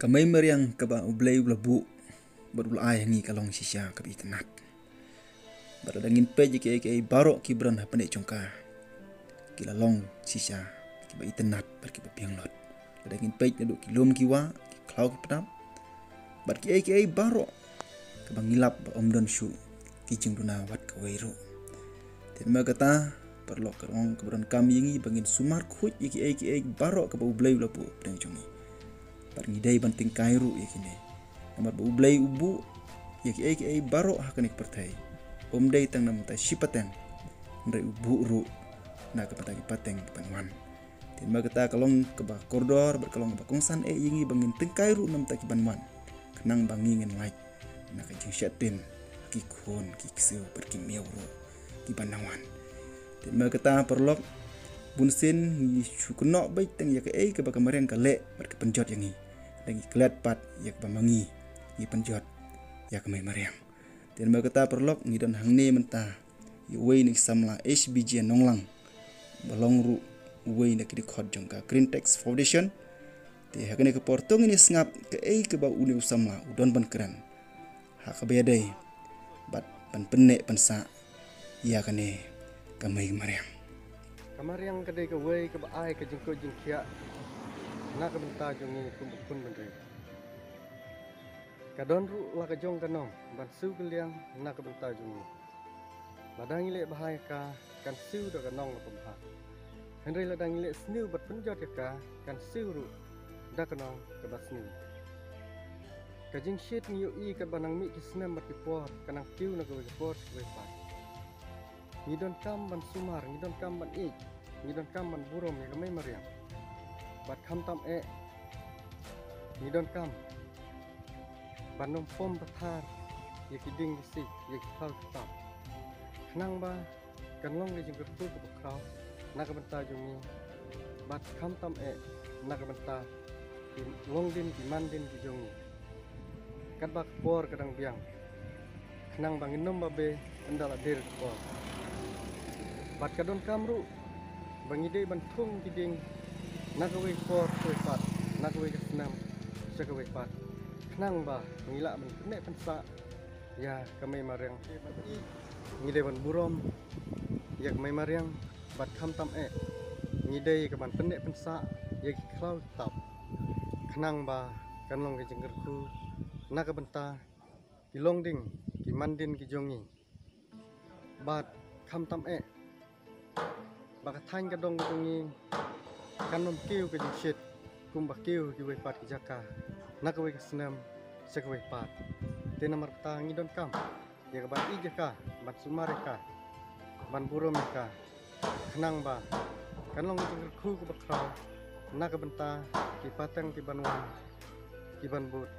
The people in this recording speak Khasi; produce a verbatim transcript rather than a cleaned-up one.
Ka mei mariang kaba U Blei u la buh bad u la ai ha ngi ka long shisha kaba itynnad. Bad lada ngin peit ïa kiei kiei baroh ki bron ha pdeng jong ka, ki la long shisha kiba itynnad bad kiba biang lut. Lada ngin peit naduh ki lum ki wah, ki khlaw ki pdap, bad kiei kiei baroh kaba ngi lap ba ym don shuh ki jingduna wat kawei ruh. Te namar kata, paralok, ka long kaba donkam ïa ngi ba ngin sumar khuid ïa kiei kiei baroh kaba U Blei u la buh ha pdeng jong ngi. Bad ngi dei ban tyngkai ruh ïa kine. Namar ba U Blei u buh ïa kiei kiei baroh ha kane ka pyrthei, ym dei tang na bynta shi pateng, hynrei u buh ruh na ka bynta ki pateng ki ban wan. Te namar kata, ka long kaba kordor bad ka long kaba kongsan eh ïa ngi ba ngin tyngkai ruh na bynta ki ban wan, khnang ba ngi ngin lait na ka jingsheptieng ha ki khun ki ksiew bad ki miaw ruh ki ban nang wan. Te namar kata, paralok, bunsien ngi shu kynnoh beit tang ïa kaei kaba ka mariang ka leh bad ka pynjot ïa ngi. Lada ngi klet pat ïa kaba ma ngi, ngi pynjot ïa ka mei mariang. Te namar kata, paralok, ngi don hangne mynta ïa uwei na ki samla H B J Nonglang, ba long ruh uwei na ki dkhot jong ka Green Text Foundation. Te ha kane ka por to ngin ïa sngap kaei kaba une u samla u don ban kren ha kaba ïadei bad ban pynneh pynsah ïa kane ka mei mariang. Ka mariang ka dei kawei kaba ai ka jingkoit jingkhiah na ka bynta jong ngi kum u khun bynriew. Ka don ruh la ka jong ka nong ban siew kylliang na ka bynta jong ngi. Lada ngi leh bha ïa ka, kan siew da ka nong kaba bha. Hynrei lada ngi leh sniew bad pynjot ïa ka, kan siew ruh da ka nong kaba sniew. Ka jingshit ngi ïohi katba nang mih ki snem bad ki por, ka nang kiew na kawei ka por sha kawei pat. Ngi donkam ban sumar, ngi donkam ban ïeit, ngi donkam ban burom ïa ka mei mariang. Bad khamtam eh, ngi donkam ban ym pom pathar ïa ki dieng ki siej, ïa ki khlaw ki tap, khnang ba kan long ka jingkyrkhu kaba khraw na ka bynta jong ngi, bad khamtam eh na ka bynta ki longdien ki mandien ki jong ngi. Katba ka por ka dang biang, khnang ba ngin ym babe ynda la dier ka por. Bad ka donkam ruh ba ngi dei ban thung ki dieng na kawei ka por sha kawei pat, na kawei ka snem sha kawei pat, khnang ba ngi lah ban pynneh pynsah ïa ka mei mariang. Ngi dei ban burom ïa ka mei mariang, bad khamtam eh ngi dei ka ban pynneh pynsah ïa ki khlaw ki tap, khnang ba kan long ka jingkyrkhu na ka bynta ki longdien ki mandien ki jong ngi. Bad khamtam eh ba ka thaiñ ka dong ka jong ngi kan ym kiew ka jingshit kumba kiew ha kiwei pat ki jaka na kawei ka snem sha kawei pat. Te namar kata ngi donkam ïa ka ban ïeit ïa ka, ban sumar ïa ka, ban burom ïa ka, khnang ba kan long ka jingkyrkhu kaba khraw na ka bynta ki pateng ki ban wan, ki ban bud